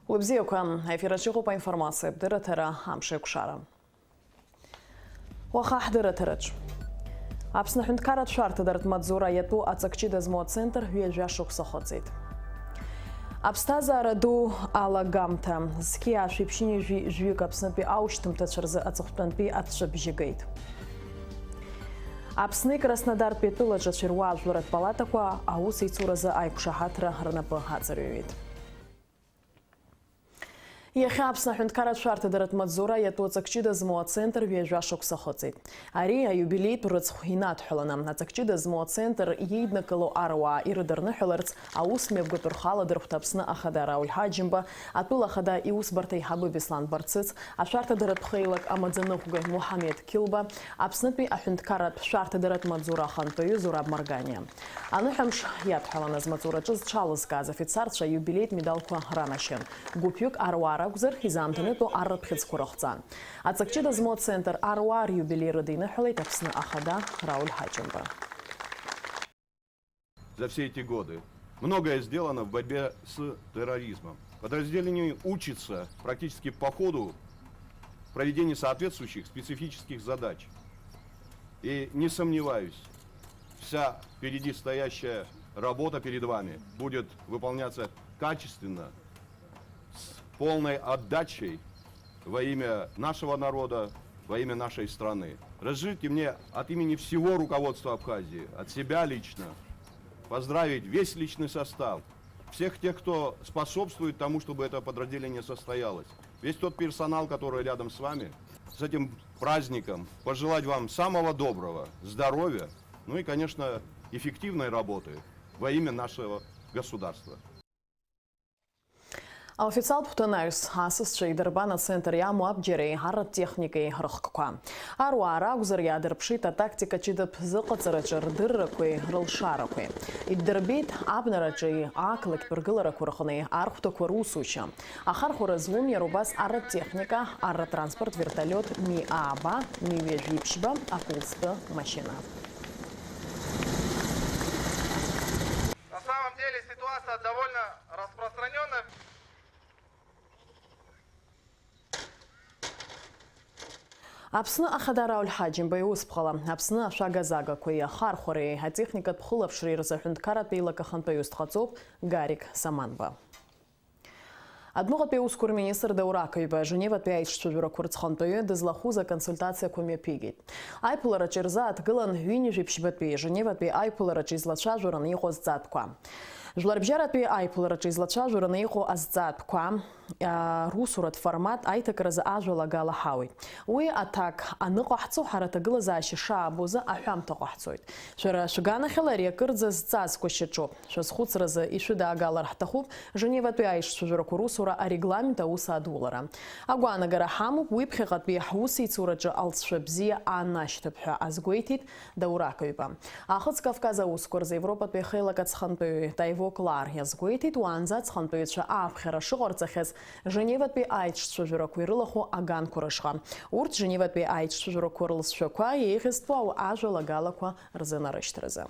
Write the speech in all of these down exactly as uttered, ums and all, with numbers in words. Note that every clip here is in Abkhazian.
Уи бзиақәа, аефир аҿы иҟоуп аинформациатә дырраҭара «Амшеикәшара». Уаха ҳдырраҭараҿ. Аԥсны аҳәынҭқарратә шәарҭадаратә маҵзура иатәу аҵак ҷыда змоу ацентр ҩажәа шықәса ахыҵит. Аԥсҭазаара ду алагамҭа. Зқьи аашәи ԥшьынҩажәи жәаҩык Аԥснытәи аушьҭымҭацәа рзы аҵыхәтәантәи аҵәҵәабжьы геит. Аԥсни Краснодартәи атәылаҿацәеи руаажәларратә палатақәа аусеицуразы аиқәшаҳаҭра рнапы аҵарҩуеит. Иахьа Аԥсны аҳәынҭқарратә шәарҭадаратә маҵзура иатәу аҵак ҷыда змоу ацентр ҩажәа шықәса ахыҵит. Ари аиубилеитә рыцхә инадҳәаланы, аҵак ҷыда змоу ацентр иеиднакыло аруаа ирыдырныҳәаларц аус мҩаԥгатәы рхы аладырхәт Аԥсны Ахада Рауль Ҳаџьымба, атәыла Ахада иусбарҭа аиҳабы Беслан Барцыц, ашәарҭадаратә хеилак амаӡаныҟәгаҩ Муҳамед Қьылба, Аԥснытәи аҳәынҭқарратә шәарҭадаратә маҵзура ахантәаҩы Зураб Марганиа. Аныҳәамш иадҳәаланы змаҵураҿы зҽалызкааз афицарцәа аиубилеитә медалқәа ранашьан. Гәыԥҩык аруаа ракәзар, изаамҭанытәу арратә хьыӡқәа рыхҵан. Аҵак ҷыда змоу ацентр аруаа риубилеи рыдиныҳәалеит Аԥсны Ахада Рауль Ҳаџьымба. За все эти годы многое сделано в борьбе с терроризмом. Подразделение учится практически по ходу проведения соответствующих специфических задач. И не сомневаюсь, вся впереди стоящая работа перед вами будет выполняться качественно, с полной отдачей во имя нашего народа, во имя нашей страны. Разрешите мне от имени всего руководства Абхазии, от себя лично, поздравить весь личный состав, всех тех, кто способствует тому, чтобы это подразделение состоялось, весь тот персонал, который рядом с вами, с этим праздником, пожелать вам самого доброго, здоровья, ну и, конечно, эффективной работы во имя нашего государства. Аофициалтә хәҭанаҩс асасцәа идырбан ацентр иамоу абџьареи арратә техникеи рыхкқәа. Аруаа ракәзар, иаадырԥшит атактика ҷыдатә зыҟаҵараҿы рдыррақәеи рылшарақәеи. Иддырбеит абнараҿы ақалақьтә ргыларақәа рҟны архәҭақәа русушьа. Ахархәара злоу иара убас арратә техника, арратә транспорт, вертолиот, Ми ааба, Ми ҩажәи ԥшьба, акәылӡтәы машьына. На самом деле ситуация довольно распространённая. Аԥсны Ахада Рауль Ҳаџьымба иусԥҟала, Аԥсны ашәага-загақәеи ахархәареи атехникатә хылаԥшреи рзы аҳәынҭқарратә еилак ахантәаҩыс дҟаҵоуп Гарик Саманба. Адәныҟатәи аусқәа рминистр Даур Акаҩба Женеватәи аиҿцәажәарақәа рыҵхантәаҩы дызлахәыз аконсультациақәа мҩаԥигеит. Аиԥылараҿы ирзааҭгылан ҩынҩажәи ԥшьбатәи Женеватәи аиԥылараҿы излацәажәараны иҟоу азҵаатәқәа. Жәларбжьаратәи аиԥылараҿы излацәажәараны иҟоу азҵаатәқәа, аа, русуратә формат аиҭакразы ажәалагала ҳауеит. Уи аҭак аныҟаҳҵо, ҳара аҭагылазаашьа шаабо азы аҳәамҭа ҟаҳҵоит. Шәара шәганахьала ари акырӡа зҵазкуа шьаҿоуп. Шәазхәыцразы ишәыдаагалар ҳҭахуп Женеватәи аиҿцәажәарақәа русура арегламент аус адулара. Агәаанагара ҳамоуп уи ԥхьаҟатәи ҳусеицураҿы алҵшәа бзиа аанашьҭып ҳәа азгәеиҭеит Даур Акаҩба. Ахыҵ Кавказ аусқәа рзы Европатәи ахеилак аҵхантәаҩы Таиво Клаар иазгәеиҭеит, уаанӡа аҵхантәаҩцәа ааԥхьара шыҟарҵахьаз Женеватәи аиҿцәажәарақәа ирылахәу аганқәа рышҟа. Урҭ Женеватәи аиҿцәажәарақәа рлҵшәақәа еиӷьызтәуа ажәалагалақәа рзынарышьҭразы.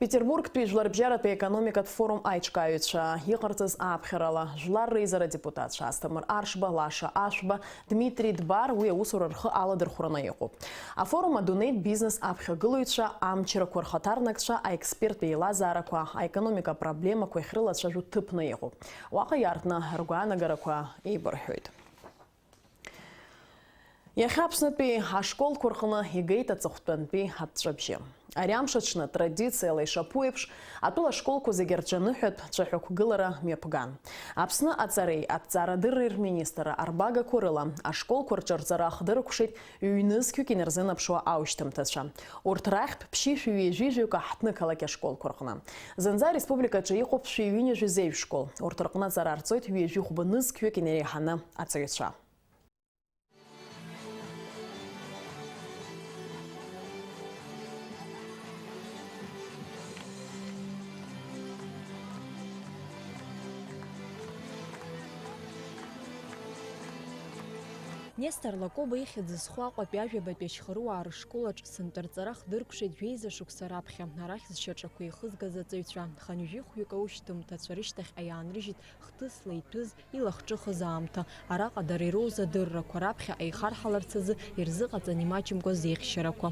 Петербургтәи Жәларбжьаратәи аекономикатә форум аиҿкааҩцәа иҟарҵаз ааԥхьарала Жәлар реизара адепутатцәа Асҭамыр Аршба, Лаша Ашәба, Дмитри Дбар уи аусура рхы аладырхәраны иҟоуп. Афорум адунеитә бизнес аԥхьагылаҩцәа, амчрақәа рхаҭарнакцәа, аексперттә еилазаарақәа, аекономика проблемақәа иахьрылацәажәо ҭыԥны иҟоуп. Уаҟа иаартны ргәаанагарақәа еибырҳәоит. Иахьа Аԥснытәи ашколқәа рҟны игеит аҵыхәтәантәи аҵәҵәабжьы. Ари амш аҽны, традициала ишаԥу еиԥш, атәыла ашколқәа зегьы рҿаныҳәатә цәаҳәақәгылара мҩаԥган. Аԥсны аҵареи аҭҵаарадырреи рминистрра арбагақәа рыла, ашколқәа рҿы рҵара ахы дыркәшеит ҩнызқьҩык инарзынаԥшуа аушьҭымҭацәа. Урҭ рахьтә ԥшьышәи ҩажәи жәаҩык аҳҭнықалақь ашколқәа рҟны. Зынӡа ареспубликаҿы иҟоуп шәи ҩынҩажәи зеижә школ. Урҭ рҟны аҵара арҵоит ҩажәи хәба нызқьҩык инареиҳаны аҵаҩцәа. Нестор Лакоба ихьӡ зху Аҟәатәи ажәабатәи ашьхаруаа рышкол аҿы сынтәа рҵара хдыркәшеит жәеиза шықәса раԥхьа, арахь зшьаҿақәа еихызгаз аҵаҩцәа. Хынҩажәи хәҩык аушьҭымҭацәа рышьҭахьҟа иаанрыжьит хҭысла итәыз, илахҿыхыз аамҭа. Араҟа дара ироуз адыррақәа раԥхьаҟа ихарҳаларц азы ирзыҟаҵан имаҷымкәа зеихьшьарақәа.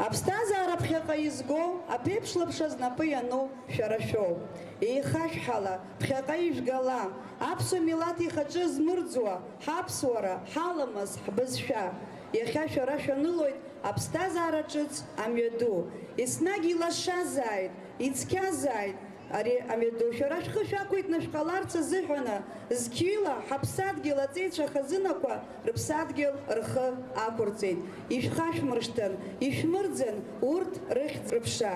Аԥсҭазаара ԥхьаҟа изго, аԥеиԥш лаԥша знапы иану шәара шәоуп. Еихашәҳала, ԥхьаҟа ижәгала, аԥсуа милаҭ ихаҿы змырӡуа, ҳаԥсуара, ҳаламыс, ҳбызшәа. Иахьа шәара шәанылоит аԥсҭазаара ҿыц амҩаду. Еснагь илашазааит, ицқьазааит ари амҩаду. Шәара шәхы шәақәиҭны шәҟаларц азыҳәаны, зқьҩыла ҳаԥсадгьыл аҵеицәа хазынақәа рыԥсадгьыл рхы ақәырҵеит. Ишәхашәмыршҭын, ишәмырӡын урҭ рыхьӡ-рыԥша.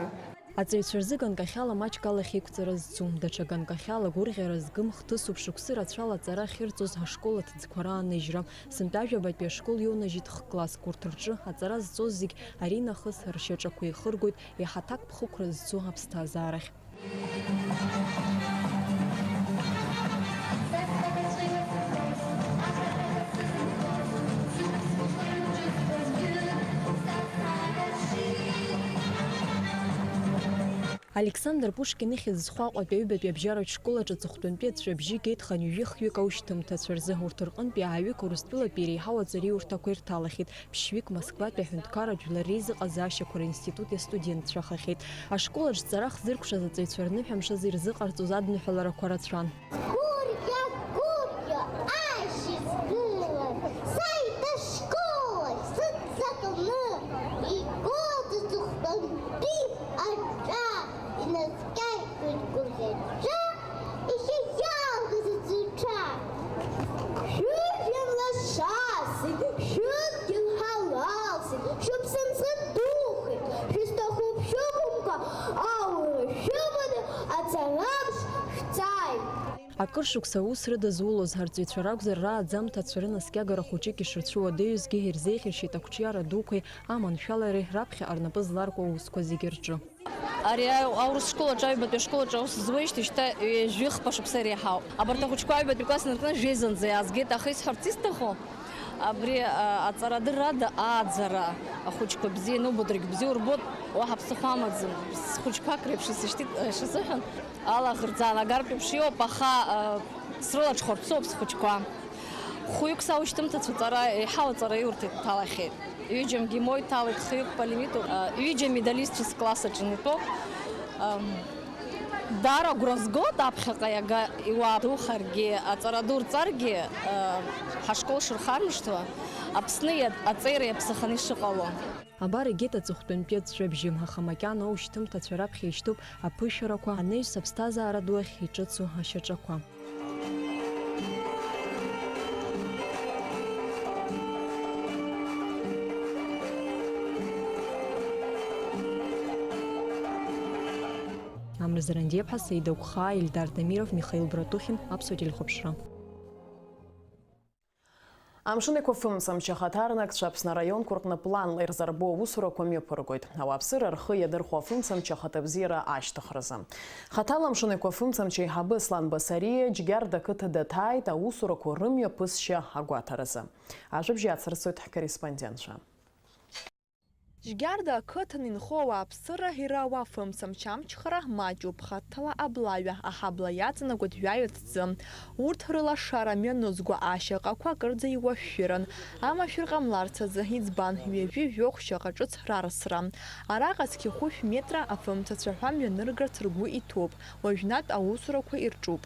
Аҵаҩцәа рзы ганкахьала маҷк алахь еиқәҵара зцу, даҽа ганкахьала гәырӷьара згым хҭысуп шықәсы рацәала аҵара ахьырҵоз ашкол аҭыӡқәа рааныжьра. Сынтәа ажәабатәи ашкол иоунажьит х-класск, урҭ рҿы аҵара зҵоз зегь аринахыс ршьаҿақәа еихыргоит еиҳа аҭакԥхықәра зцу аԥсҭазаарахь. Александр Пушкин ихьӡ зху Аҟәатәи аҩбатәи абжьаратә школ аҿы аҵыхәтәантәи аҵәҵәабжьы геит хынҩажәи хҩык аушьҭымҭацәа рзы, урҭ рҟынтәи ааҩык Урыстәылатәи иреиҳау аҵараиурҭақәа ирҭалахьеит, ԥшьҩык Москватәи аҳәынҭқарратә жәлар реизыҟазаашьақәа ринститут иастудентцәахахьеит. Ашкол аҿы ҵара хзыркәшаз аҵаҩцәа рныҳәамшазы ирзыҟарҵоз адныҳәаларақәа рацәан. Гәырӷьа-гәырӷьо ашьыжь гылан, сааит ашкол ахь сыццакны, игоит аҵыхәтәантәи аҿа, инаскьахьеит гәырӷьаҿа, иахьа иалгаз аӡыҩцәа. Шәыжәҩан лашасит, шәыдгьыл ҳалалсит, шәыԥсымцқәа духеит, шәызҭаху шәықәымкәа, аура шәыманы ацарамш шәҵааит. Акыр шықәса аус рыдызулоз арҵаҩцәа ракәзар, рааӡамҭацәа рынаскьагара хәыҷык ишырцәуадаҩызгьы ирзеиӷьаршьеит ақәҿиара дуқәеи аманшәалареи раԥхьаҟа рнапы зларку аусқәа зегьы рҿы. Ари аурыс школ аҿы, аҩбатәи ашкол аҿы аус зуеижьҭеи шьҭа ҩажәи хԥа шықәса иреиҳауп. Абарҭ ахәыҷқәа аҩбатәи класс инаркны жәеизанӡа иаазгеит, аха исҳәарц исҭаху, абри, а, аҵарадыррада ааӡара, ахәыҷқәа бзиа ианубо даргьы бзиа урбоит, уаҳа ԥсыхәа амаӡам. Схәыҷқәак реиԥш исышьҭит, а, ишысыҳәан, алаӷырӡ аанагартә еиԥш иоуп, аха, а, срылаҽхәарц соуп схәыҷқәа. Хәҩык саушьҭымҭацәа ҵара, еиҳау аҵараиурҭа иҭалахьеит. Ҩыџьа МГИМО иҭалеит, хҩык полимиту, а, ҩыџьа медалистцәа скласс аҿы инатәоуп. Ам, Даара агәра згоит аԥхьаҟа иага иуаа духаргьы, аҵара ду рҵаргьы, э, ҳашкол шырхармышҭуа, Аԥсны иа-, аҵеира иаԥсаханы ишыҟало. Абар егьит аҵыхәтәантәи аҵәҵәабжьы, аха макьана аушьҭымҭацәа раԥхьа ишьҭоуп аԥышәарақәа, анаҩс аԥсҭазаара ду ахь иҿыцу ашьаҿақәа. Амра Зарандиаԥҳа, Саида Гәхаа, Ильдар Дамиров, Михаил Братухин, Аԥсуа телехәаԥшра. Амшын Еиқәа фымцамч ахаҭарнакцәа Аԥсны араионқәа рҟны планла ирзарбоу аусурақәа мҩаԥыргоит, ауааԥсыра рхы иадырхәо афымцамч ахаҭабзиара ашьҭыхразы. Хаҭала Амшын Еиқәа фымцамч аиҳабы Аслан Басариа Џьгьарда ақыҭа даҭааит аусурақәа рымҩаԥысшьа агәаҭаразы. Ажәабжь иацырҵоит ҳкорреспондентцәа. Џьгьарда ақыҭан инхо ауааԥсыра ирауа афымцамч амчхара маҷуп, хаҭала аблаҩа, аҳабла иаҵанакуеит жәаҩа ҭӡы. Урҭ рылашара мҩанызго ашьаҟақәа акырӡа иуашәшәыран. Амашәыр ҟамларц азы, иӡбан, ҩажәи жәохә шьаҟа ҿыц рарсра. Араҟа зқьи хәышә метра афымцацәа ҳәа мҩаныргарц ргәы иҭоуп, уажәнатә аусурақәа ирҿуп.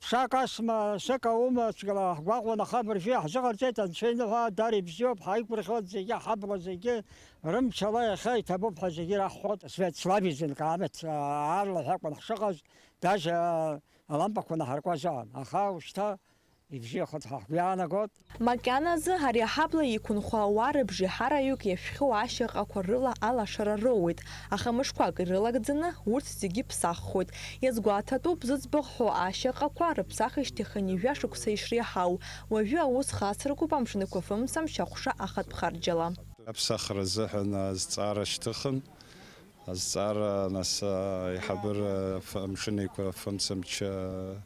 Ԥшак асма, шьык аума, цәгьала ҳгәаҟуан, аха абыржәы иаҳзыҟарҵеит, Анцәа иныҳәа, дара ибзиоуп, ҳаигәырӷьоит зегьы, ҳабла зегьы рымчала иахьа иҭабуп ҳәа зегьы ираҳҳәоит. Свет слабизынк аамҭа аарлаҳәа акәын ҳшыҟаз, даже алампақәа наҳаркуаз аан. Аха ушьҭа ибзиахоит ҳәа ҳгәы иаанагоит. Макьаназы ари аҳабла иқәынхо ауаа рыбжеиҳараҩык иашәхьоу ашьаҟақәа рыла алашара роуеит, аха мышқәак ирылагӡаны урҭ зегьы ԥсаххоит. Иазгәаҭатәуп зыӡбахә ҳәо ашьаҟақәа рыԥсахижьҭеи хынҩажәа шықәса ишреиҳау. Уажәы аус хацыркуп Амшын Еиқәа фымцамч аҟәша ахатә харџьала. Аԥсахра азыҳәан азҵаара шьҭыхын. Азҵаара, нас, аиҳабыра ф-, Амшын Еиқәа фымцамч, а,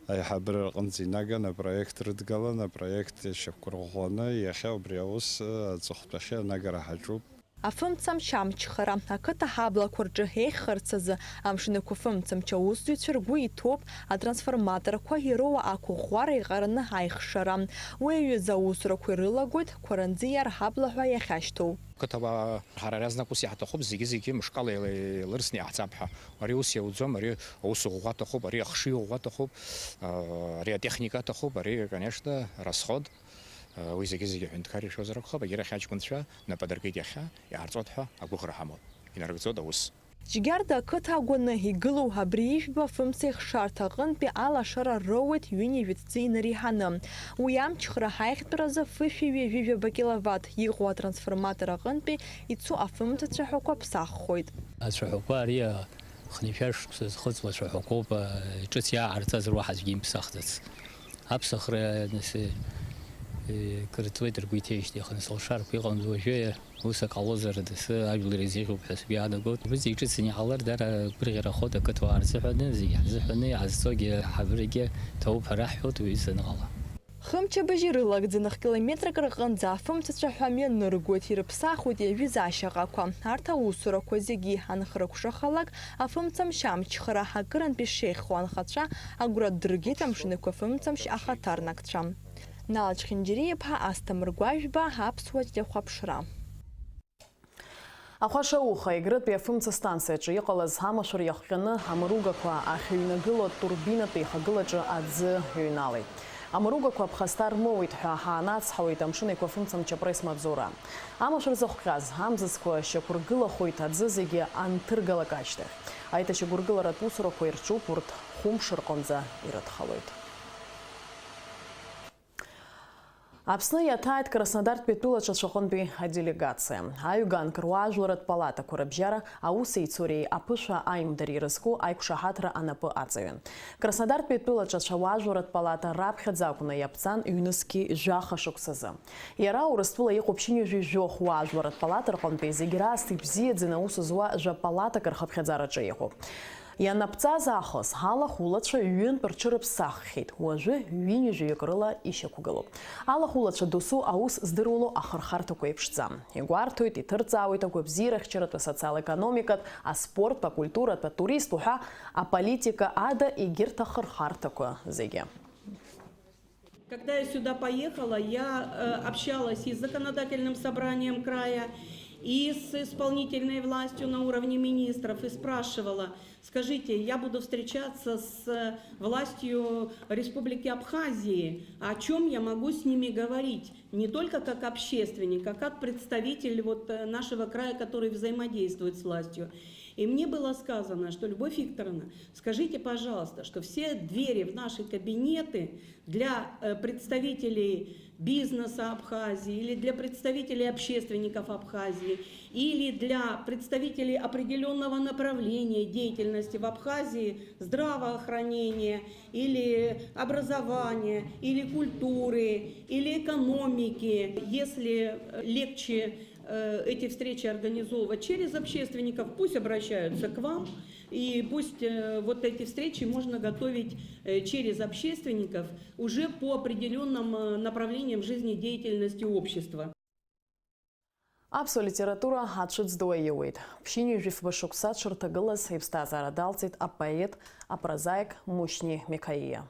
Аиҳабыра рҟынӡа инаган апроект рыдгалан, апроект шьақәырӷәӷәаны иахьа убри аус аҵыхәтәахьы анагара ҳаҿуп. Афымцамч амчхара, ақыҭа ҳаблақәа рҿы еиӷьхарц азы амшын еиқәафымцамч аусзуҩцәа ргәы иҭоуп атрансформаторқәа ироуа ақәыӷәӷәара еиҟараны аихшара. Уи аҩыза аусурақәа ирылагоит Қәаранӡиаа рҳабла ҳәа иахьашьҭоу. Қыҭауаа ҳара иаразнак ус иаҳҭахуп, зегьы-зегьы мышкала еилырсны иаҳцап ҳәа. Ари ус иауӡом, ари аус ӷәӷәа аҭахуп, ари ахшыҩ ӷәӷәа аҭахуп, ари атехника аҭахуп, ари, конечно, расход. Уи зегьы-зегьы аҳәынҭқар иршәозар акәхап, егьырахь аҷкәынцәа нап адыркит иахьа, иаарҵуеит ҳәа агәыӷра ҳамоуп, инарыгӡоит аус. Џьгьарда ақыҭа агәаны игылоу абри ижәба фымцеихшарҭа аҟынтәи алашара роуеит ҩынҩажәи ҭӡы инареиҳаны. Уи амчхра ҳаиӷьтәразы фышәи ҩажәи жәаба киловатт иҟоу атрансформатор аҟынтәи ицу афымцацәаҳәақәа ԥсаххоит. Ацәаҳәақәа ари хынҩажәа шықәса зхыҵуа цәаҳәақәоуп, ҿыц иааҳарҵаз руаҳа аӡәгьы имԥсахӡац. Аԥсахра, нас, кыр ҵуеит ргәы иҭеижьҭеи, аха нас лшарақәа иҟамзи уажәы, ус ак ҟалозар, дасы ажәлар изеиӷьуп ҳәа сгәы иаанагоит. Убри зегь ҿыцны иҟалар, дара гәырӷьарахоит ақыҭауаа рзыҳәаны, зегь ҳзыҳәаны, иҟазҵогьы ҳабырагьы ҭабуп ҳәа раҳҳәоит, уи ус аныҟала. Хымчыбжь ирылагӡаны хкилометрак рҟынӡа афымцацәа ҳәа мҩаныргоит, ирыԥсахуеит иажәыз ашьаҟақәа. Арҭ аусурақәа зегьы анхрыкәшахалак, афымцамч амчхара акырынтә ишеиӷьхо анхацәа агәра дыргеит амшын еиқәафымцамч ахаҭарнакцәа. Нал Чхинџьариа-иԥа, Асҭамыр Гәажәба, Аԥсуа телехәаԥшра. Ахәашауха Егрытәи афымца станциаҿы иҟалаз амашәыр иахҟьаны амыругақәа ахьыҩнагылоу атурбинатә еихагылаҿы аӡы ҩналеит. Амыругақәа ԥхасҭа рмоуит ҳәа ҳаанацҳауеит амшын еиқәафымцамч апресс-маҵзура. Амашәыр зыхҟьаз амзызқәа шьақәыргылахоит аӡы зегьы анҭыргалак ашьҭахь. Аиҭашьақәыргыларатә усурақәа ирҿуп, урҭ хәымш рҟынӡа ирыдхалоит. Аԥсны иаҭааит Краснодартәи атәылаҿацәа аҟынтәи аделегациа. Аҩганк руаажәларратә палатақәа рыбжьара аус еицуреи аԥышәа аимдареи ирызку аиқәшаҳаҭра анапы аҵаҩын. Краснодартәи атәылаҿацәа уаажәларратә палата раԥхьаӡа акәны иаԥҵан ҩнызқьи жәаха шықәсазы. Иара Урыстәыла иҟоуп ԥшьынҩажәи жәохә уаажәларратә палата рҟынтәи зегь раасҭа ибзиаӡаны аус зуа жәа палатак рхыԥхьаӡараҿы иҟоуп. Ианаԥҵаз аахыс алахәылацәа ҩынтә рҽырыԥсаххьеит, уажәы ҩынҩажәаҩык рыла ишьақәгылоуп. Алахәылацәа досу аус здыруало ахырхарҭақәа еиԥшӡам. Игәарҭоит, иҭырҵаауеит агәабзиарахьчаратә, асоциал-економикатә, аспорттә, акультуратә, атуристтә уҳәа аполитика ада егьырҭ ахырхарҭақәа зегьы. Когда я сюда поехала, я э, общалась и с законодательным собранием края, и с исполнительной властью на уровне министров, и спрашивала, скажите, я буду встречаться с э, властью Республики Абхазии, о чем я могу с ними говорить, не только как общественник, а как представитель вот э, нашего края, который взаимодействует с властью. И мне было сказано, что, Любовь Викторовна, скажите, пожалуйста, что все двери в наши кабинеты для э, представителей бизнеса Абхазии или для представителей общественников Абхазии или для представителей определенного направления деятельности в Абхазии, здравоохранения или образования или культуры или экономики, если э, легче э, эти встречи организовывать через общественников, пусть обращаются к вам, и пусть э, вот эти встречи можно готовить э, через общественников уже по определенным э, направлениям жизнедеятельности общества. Аԥсуа литература ацәыӡ ду аиуеит. Ԥшьынҩажәи фба шықәса дшырҭагылаз иԥсҭазаара далҵит апоет, апрозаик Мушьни Миқаииа.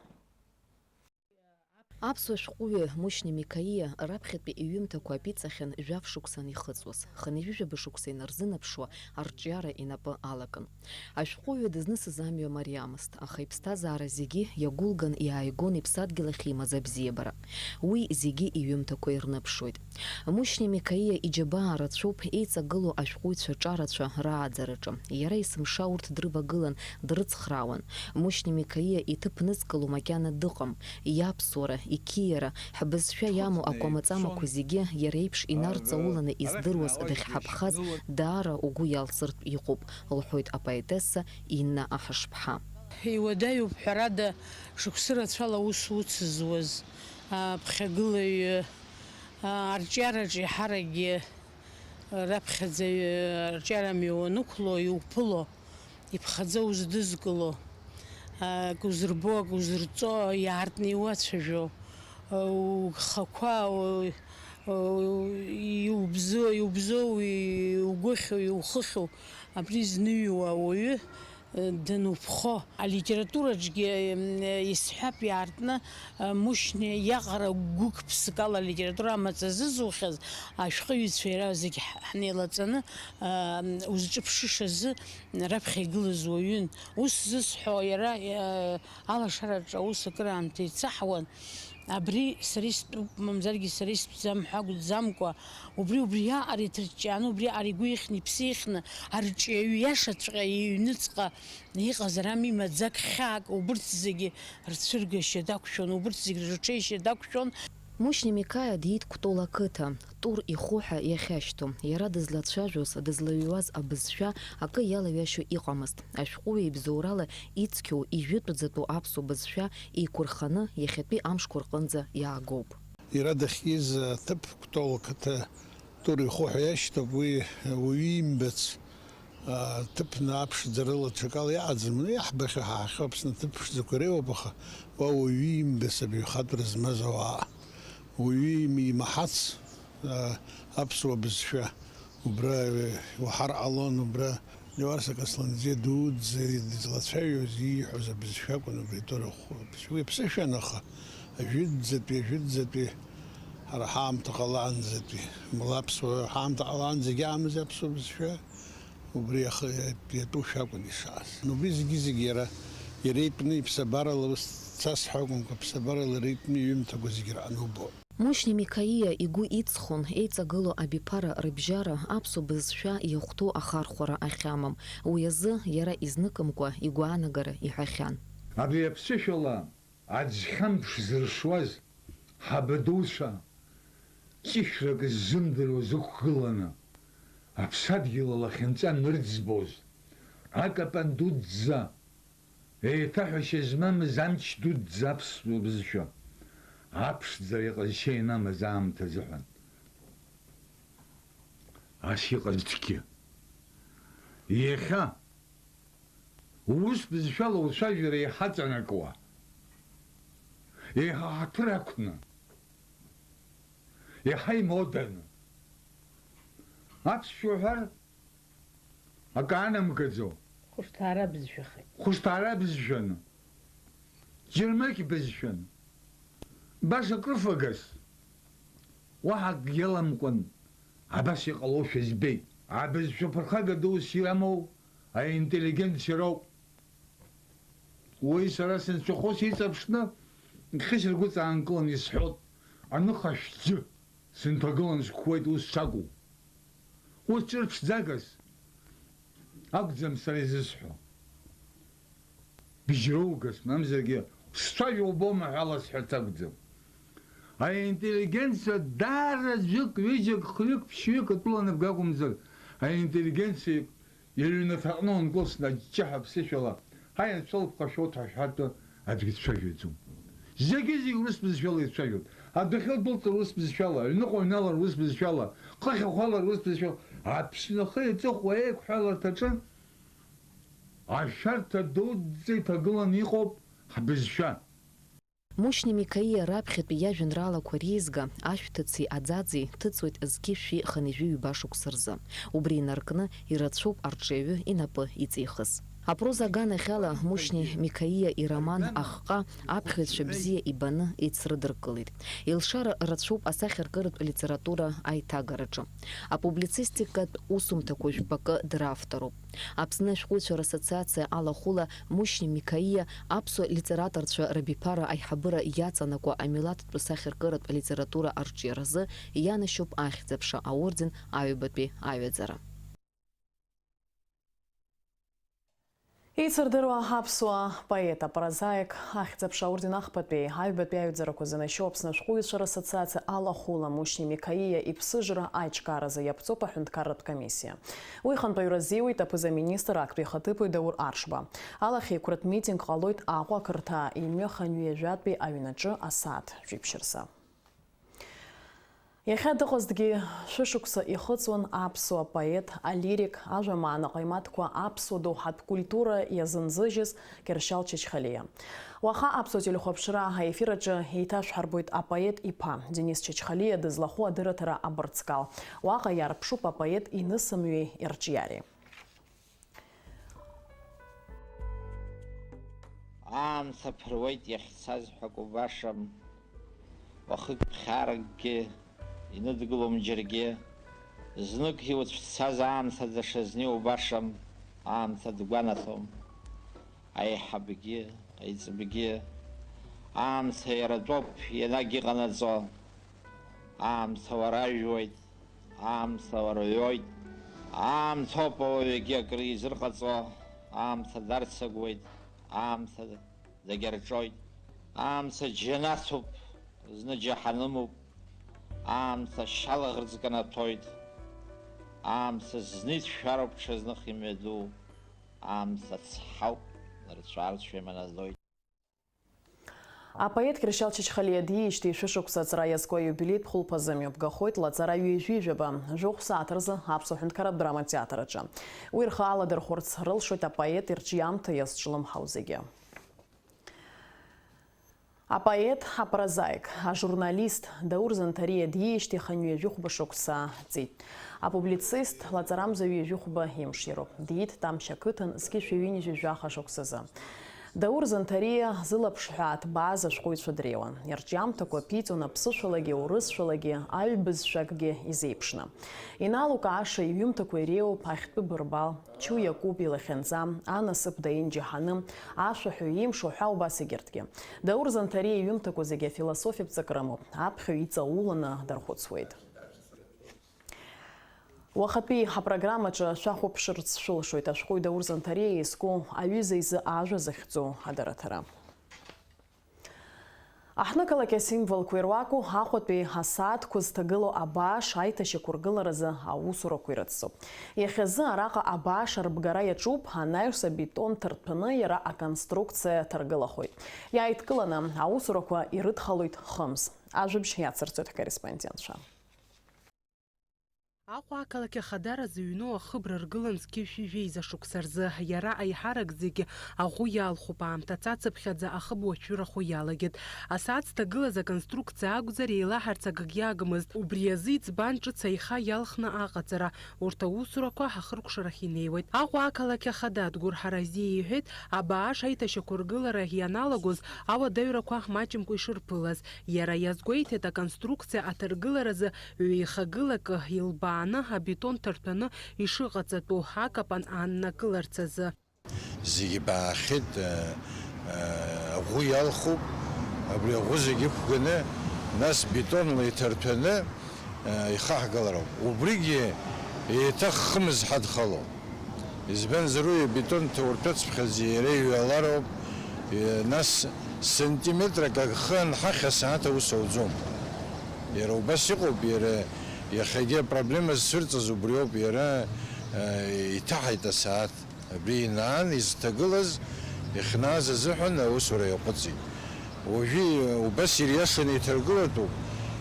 Аԥсуа шәҟәыҩҩы Мушьни Миқаииа раԥхьатәи иҩымҭақәа апиҵахьан жәаф шықәсан ихыҵуаз, хынҩажәижәаба шықәса инарзынаԥшуа арҿиара инапы алакын. Ашәҟәыҩҩы дызнысыз амҩа мариамызт, аха иԥсҭазаара зегьы иагәылган иааигон иԥсадгьыл ахь имаз абзиабара. Уи зегьы иҩымҭақәа ирныԥшуеит. Мушьни Миқаииа иџьабаа рацәоуп еиҵагылоу ашәҟәыҩҩцәа ҿарацәа рааӡараҿы. Иара есымша урҭ дрывагылан, дрыцхраауан. Мушьни Миқаииа иҭыԥ нызкыло макьана дыҟам. Иаԥсуара, иқьиара, ҳбызшәа иамоу акәамаҵамақәа зегьы иара иеиԥш инарҵауланы издыруаз дахьҳаԥхаз даара угәы иалсыртә иҟоуп, лҳәоит апоетесса Инна Аҳашԥҳа. Иуадаҩуп, ҳәарада, шықәсы рацәала аус уцызуаз аԥхьагылаҩы, арҿиараҿы еиҳаракгьы раԥхьаӡаҩ арҿиарамҩа уанықәло, иуԥыло, иԥхаӡа уздызкыло, Ак узырбо, ак узырҵо иаартны иуацәажәо, угхақәа, у-, у-, иубзо, иубзоу, иугәыхьу, иухыхьу, абри зныҩуа ауаҩы дануԥхо. Алитератураҿгьы, м, исҳәап, иаартны, Мушьни иаҟара гәык-ԥсык ала алитература амаҵ азызухьаз ашәҟәыҩҩцәа иара зегь ҳ-, ҳнеилаҵаны, узҿыԥшышазы раԥхьа игылаз уаҩын. Ус зысҳәо иара, э, алашараҿы аус акыраамҭа ицаҳауан. Абри сара истәуп, мамзаргьы сара истәӡам ҳәа акәӡамкәа, убри, убриаҟара иҭырҷҷааны, убриаҟара игәы ихьны, иԥсы ихьны, арҿиаҩы иашаҵәҟьа иҩныҵҟа иҟазар ами маӡак, хьаак, убырҭ зегьы рцәыргашьа дақәшәон, убырҭ зегь рырҽеишьа дақәшәон. Мушьни Микаиа диит Кәтол ақыҭа, Тур иху ҳәа иахьашьҭоу. Иара дызлацәажәоз, дызлаҩуаз абызшәа акы иалаҩашьо иҟамызт. Ашәҟәыҩҩы ибзоурала ицқьоу ижәытәӡатәу аԥсуа бызшәа еиқәырханы иахьатәи амшқәа рҟынӡа иаагоуп. Иара дахьиз аҭыԥ Кәтол ақыҭа Тур иху ҳәа иашьҭоуп, уи уаҩы имбац. Ҭыԥны аԥшӡарыла ҽакала иаҟаӡам, иаҳбахьоу ҳаахьоу Аԥсны аҭыԥ ԥшӡақәа иреиуоуп, аха уа уаҩы имбац абаҩхатәра змаз ауаа, уаҩы имаҳац, а, аԥсуа бызшәа убра, э, иуаҳар ҟалон, убра Леуарса Касланӡиа дуӡӡа дызлацәажәоз, ииҳәоз абызшәа акәын, убри Торахә бызшәа. Уи аԥсышәан, аха ажәытәӡатәи, ажәытәӡатәи, ҳара ҳаамҭа ҟалаанӡатәи, мла аԥсуа ҳаамҭа ҟалаанӡагьы аамыз аԥсуа бызшәа. Убри иахы иатәушәа акәын ишааз. Убри зегьы-зегьы иара, иара итәны иԥсабарала ус дцас ҳәа акәымкәа, аԥсабарала иара итәны иҩымҭақәа зегьы раҟны убон. Мушьни Микаиа игәы иҵхон еиҵагылоу абиԥара рыбжьара аԥсуа бызшәа иахәҭоу ахархәара ахьамам. Уи азы иара изныкымкәа игәаанагара иҳәахьан. Абри аԥсышәала аӡхьамԥш зыршуаз ҳабадуцәа, ҵишәрак ззымдыруаз ықәгыланы, аԥсадгьыл алахьынҵа нырӡбоз, акапан дуӡӡа, еиҭаҳәашьа змамыз амч дуӡӡа аԥсуа бызшәа, аԥшӡара иҟазшьа инамаз аамҭа азыҳәан. Ас иҟазҭгьы. Иахьа Урыс бызшәала уцәажәара еиҳа ҵанакуа, еиҳа ҳаҭыр ақәны, еиҳа имоданы. Аԥсшәа уҳәар, акы анамгаӡо. Хәышҭаара бызшәахеит. Хәышҭаара бызшәаны. Џьармыкь бызшәаны. Баша крыфагас. Уаҳа акгьы аламкәан абас иҟалошәа збеит. Абызшәа ԥырхага ду ус иамоу аинтеллигенциа роуп. Уи сара сынцәахәы сиҵаԥшны, хьышь ргәы ҵаанкыланы исҳәот, аныха шәӡы сынҭагылан сқәуеит ус шакәу. Ус ҿырԥшӡагас акәӡам сара изысҳәо. Бжьроугас, мамзаргьы, сцәажәо убома ҳәа аласҳәарц акәӡам. Аинтеллигенциа даара ӡәык, ҩыџьак, хҩык, ԥшьҩык атәыла аныбга акәымзар, аинтеллигенциа иҩнаҭаҟны ункылсны аҷҷаҳәа ԥсышәала, ҳаи, анцәа лыԥхашәоит ҳәа шәҳәартә аӡәгьы дцәажәаӡом. Зегьы-зегь урыс бызшәала ицәажәоит. Адәахьы удәылҵыр урыс бызшәала, аҩныҟа уҩналар урыс бызшәала, хыхь ухалар урыс бызшәала, Аԥсны ахы иҵыхәа еиқәҳәаларҭаҿы ашәарҭа дуӡӡа иҭагыланы иҟоуп ҳбызшәа. Мушьни Микаиа раԥхьатәи иажәеинраалақәа реизга, Ашәҭыци аӡаӡеи, ҭыҵуеит зқьи шәи хынҩажәи ҩба шықәса рзы. Убри инаркны, ирацәоуп арҿиаҩы инапы иҵихыз. Апроза аганахьала Мушьни Микаиа ироман Ахҟа аԥхьаҩцәа бзиа ибаны ицрыдыркылеит. Илшара рацәоуп асахьаркыратә литература аиҭагараҿы. Апублицистикатә усумҭақәа жәпакы дравторуп. Аԥсны ашәҟәыҩҩцәа рассоциациа алахәыла Мушьни Микаиа аԥсуа литераторцәа рабиԥара аиҳабыра иаҵанакуа амилаҭтә сахьаркыратә литература арҿиаразы ианашьоуп Ахьӡ-аԥша аорден аҩбатәи аҩаӡара. Еицырдыруа аԥсуа поет, апрозаик, Ахьӡ-аԥша аорден ахԥатәи, аҩбатәи аҩаӡарақәа занашьоу Аԥсны ашәҟәыҩҩцәа рассоциациа алахәыла Мушьни Микаиа иԥсыжра аиҿкааразы иаԥҵоуп аҳәынҭқарратә комиссиа. Уи хантәаҩра азиуеит аԥыза-министр, актәи ихаҭыԥуаҩ Даур Аршба. Алахьеиқәратә митинг ҟалоит Аҟәа ақырҭаа имҩа хынҩажәатәи аҩнаҿы асааҭ жәиԥшь рзы. Иахьа дыҟазҭгьы шәышықәса ихыҵуан аԥсуа поет, алирик, ажәамаана ҟаимаҭқәа аԥсуа доуҳатә культура иазынзыжьыз Кьыршьал Чачхалиа. Уаха аԥсуа телехәаԥшра аефир аҿы еиҭашәҳарбоит апоет иԥа, Денис Чачхалиа дызлахәу адырраҭара Абырҵкал. Уаҟа иаарԥшуп апоет инысымҩеи ирҿиареи. Аамҭа ԥыруеит, иахьцаз ҳәа акәу башам, уахык ԥхьаракгьы иныдгылом џьаргьы, знык иуцәцаз аамҭа даҽазны иубашам, аамҭа дгәанаҭом. Аиҳабгьы, аиҵбгьы, аамҭа иара тәоуп ианагь иҟанаҵо, аамҭа уаражәуеит, аамҭа уарҩоит, аамҭоуп ауаҩгьы акры изырҟаҵо, аамҭа дарцагәуеит, аамҭа дагьарҿоит, аамҭа џьанаҭуп, зны џьаҳанымуп, аамҭа шьа лаӷырӡ канаҭәоит, аамҭа зны иҭшәароуп, ҽазных имҩаду, аамҭа цҳауп, нырцә-аарцә иманаӡоит. Апоет Кьыршьал Чачхалиа диижьҭеи шәышықәса аҵра иазку аиубилеитә хәылԥазы мҩаԥгахоит лаҵара ҩажәи жәаба, жәохә сааҭ рзы Аԥсуа ҳәынҭқарратә драма театр аҿы. Уи рхы аладырхәырц рылшоит апоет ирҿиамҭа иазҿлымҳау зегьы. Апоет, апрозаик, ажурналист Даур Занҭариа диижьҭеи хынҩажәи хәба шықәса ҵит. Апублицист лаҵарамза ҩажәи хәба имш иароуп. Диит Тамшь ақыҭан зқьи шәи ҩынҩажәи жәаха шықәсазы. Даур Занҭариа зылаԥш ҳәаа ҭбааз ашәҟәыҩҩцәа дреиуан. Ирҿиамҭақәа ԥиҵон аԥсышәалагьы, урысшәалагьы, аҩ бызшәакгьы изеиԥшны. Иналукааша иҩымҭақәа иреиуоуп Ахьтәы бырбал, Чу Иакәыба илахьынҵа, Анасыԥ даин џьаҳаным, Ашәаҳәаҩ имш уҳәа убас егьырҭгьы. Даур Занҭариа иҩымҭақәа зегьы афилософиатә ҵак рымоуп, аԥхьаҩ иҵауланы дархәыцуеит. Уахатәи апрограммаҿы шәахәаԥшырц шәылшоит ашәҟәыҩҩы Даур Занҭариа изку Аҩыза изы ажәа захьӡу адырраҭара. Аҳҭнықалақь асимволқәа ируаку Аҟәатәи асааҭқәа зҭагылоу абааш аиҭашьақәыргыларазы аусурақәа ирыццоуп. Иахьазы араҟа абааш арбгара иаҿуп, анаҩс абетон ҭарҭәаны иара аконструкциа ҭаргылахоит. Иааидкыланы аусурақәа ирыдхалоит хымз. Ажәабжь иацырҵоит ҳкорреспондентцәа. Аҟәа ақалақь ахадара зыҩноу ахыбра ргылан зқьи жәшәи жәеиза шықәса рзы. Иара аиҳарак зегьы аӷәы иалхуп, аамҭа цацыԥхьаӡа ахыб уашәшәырахо иалагеит. Асааҭ зҭагылаз аконструкциа акәзар, еилаҳарц акгьы агмызт. Убри азы иӡбан ҿыц аиха иалхны аҟаҵара. Урҭ аусурақәа ҳахыркәшарахь инеиуеит. Аҟәа ақалақь ахада Адгәыр Ҳаразиа иҳәеит, абааш аиҭашьақәыргылара ианалагоз ауадаҩрақәа маҷымкәа ишырԥылаз. Иара иазгәеиҭеит, аконструкциа аҭаргыларазы ҩеихагылак илбааны абетон ҭарҭәаны ишыҟаҵатәу акапан ааннакыларц азы. Зегьы баахьеит, э, э, аӷәы иалхуп, абри аӷәы зегьы ықәганы, нас бетонла иҭарҭәаны, э, ихаҳгалароуп. Убригьы еиҭах хымз ҳадхалом. Избанзар, уи абетон ҭаурҭәацыԥхьаӡа иара иҩалароуп, э, нас сантиметрак агхы анҳахь асааҭ аус ауӡом. Иара убас иҟоуп, иара иахьагьы апроблема зцәырҵыз убриоуп, иара, э, иҭаҳаит асааҭ. Абри инаан изҭагылаз, ихьнааз азыҳәан аусура иаҟәыҵит. Уажәы убас ириашаны иҭаргылатәуп.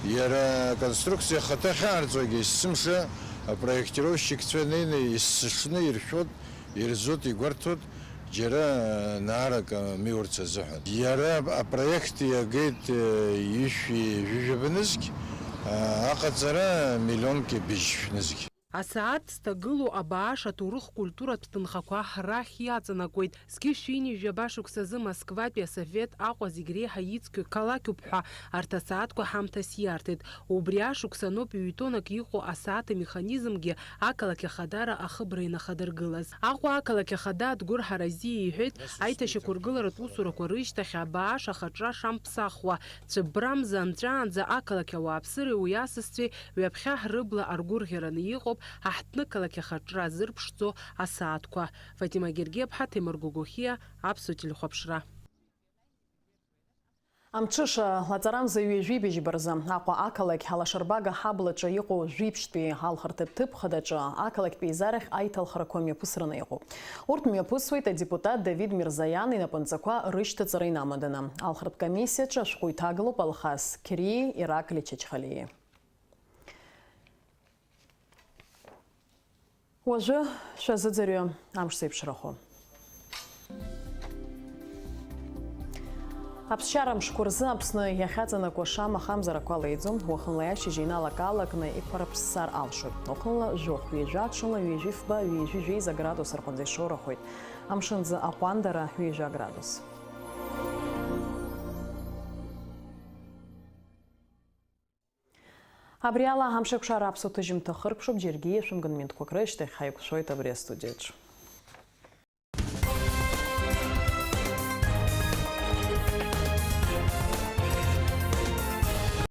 Иара аконструкциа ахаҭа ахьаарҵогьы есымша апроектировщикцәа неины есышны иршәот, ирӡот, игәарҭот, џьара наарак амиурц азыҳәан. Иара апроект иагеит, э, ишәи жәаба нызқь, а, аҟаҵара миллионки быжьшә нызқь. Асааҭ зҭагылоу абааш аҭоурых-культуратә ҭынхақәа рахь иаҵанакуеит. Зқьи шәи ҩынҩажәи жәаба шықәсазы Москватәи асовет Аҟәа зегь реиҳа ицқьоу қалақьуп ҳәа арҭ асааҭқәа ҳамҭас иарҭеит. Убри ашықәсаноуп ҩ-тоннак иҟоу асааҭ амеханизмгьы ақалақь ахадара ахыбра инахадыргылаз. Аҟәа ақалақь ахада Адгәыр Ҳаразиа иҳәеит, аиҭашьақәыргыларатә усурақәа рышьҭахь абааш ахаҿра шамԥсахуа, цәыббрамза анҵәаанӡа ақалақь ауааԥсыреи уи асасцәеи ҩаԥхьа рыбла аргәырӷьараны иҟоуп аҳҭнықалақь ахаҿра зырԥшӡо асааҭқәа. Фатима Гергиаԥҳа, Ҭемыр Гогохиа, Аԥсуа телехәаԥшра. Амҽыша лаҵарамза ҩажәи быжьба рзы Аҟәа ақалақь алашарбага ҳаблаҿы иҟоу жәиԥшьтәи алхырҭатә ҭыԥ хадаҿы ақалақьтәи еизарахь аиҭалхрақәа мҩаԥысраны иҟоуп. Урҭ мҩаԥысуеит адепутат Давид Мирзоиан инапынҵақәа рышьҭаҵара инамаданы. Алхратә комиссиаҿы ашәҟәы иҭагалоуп Алхас Қьриеи Ираклиа Чачхалиеи. Уажәы шәазыӡырҩы амш зеиԥшрахо. Аԥсшьара мшқәа рзы Аԥсны иахьаҵанакуа шама хамзарақәа леиӡом, уахынла ашьыжь еиналак-аалакны иқәарыԥссар алшоит. Уахынла жәохә, ҩажәа, ҽынла ҩажәи фба, ҩажәи жәеиза градус рҟынӡа ишоурахоит. Амшын аӡы аҟәандара ҩажәа градус. Абри ала амшеикәшара аԥсуа ҭыжьымҭа хыркәшоуп, џьаргьы иашәымган минуҭқәак рышьҭахь ҳаиқәшәоит абри астудиаҿы.